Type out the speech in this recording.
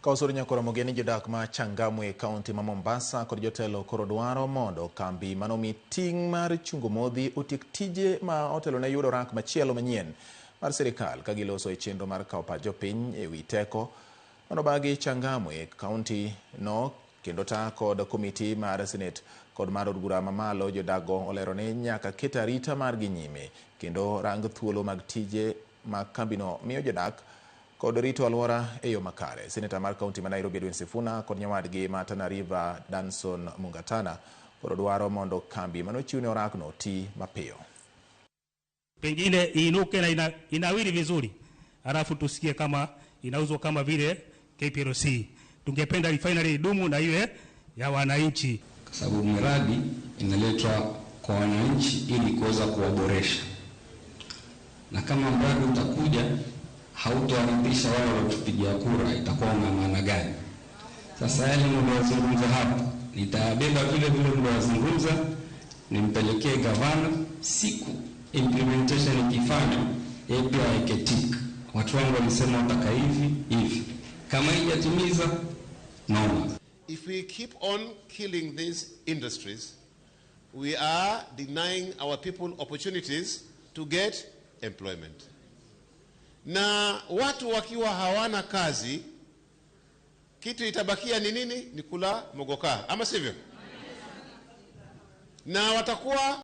Ka osuru nyakoro mogeni jodak ma Changamwe e kaunti ma Mombasa kod jotelo koro dwaro mondo kambi manomi ting' mar chungo modhi otiek tije ma otelo ne yudo rak machielo manyien mar sirikal ka giloso e chenro mar kawo pach jopiny e wi teko manobagi Changamwe e kaunti no kendo ta kod komiti mar Senate kod mar od bura mamalo. Jodak go olero ni nyaka ket arita margi nyime kendo rang thuolo mag tije ma kambino miyo jodak kod rito alwora e yo makare. Seneta mar kaunti ma Nairobi Edwin Sifuna kod nyawadgi ma Tana River Danson Mungatana koro dwaro mondo kambi manochiwne orakno oti mapiyo. Pengine iinuke na inawiri vizuri, halafu tusikie kama inauzwa kama vile KPLC. Tungependa refinery idumu na iwe ya wananchi, kwa sababu miradi inaletwa kwa wananchi ili kuweza kuwaboresha, na kama mradi utakuja hautowaridhisha wale waliotupigia kura, itakuwa una maana gani? Sasa yale mliyozungumza hapa nitayabeba vile vile mliyozungumza, nimpelekee gavana. Siku implementation ikifanywa, yeye pia aweke tick. Watu wangu walisema wataka hivi hivi, kama haijatimiza noma. If we keep on killing these industries, we are denying our people opportunities to get employment. Na watu wakiwa hawana kazi, kitu itabakia ni nini? Ni kula mogoka, ama sivyo? Na watakuwa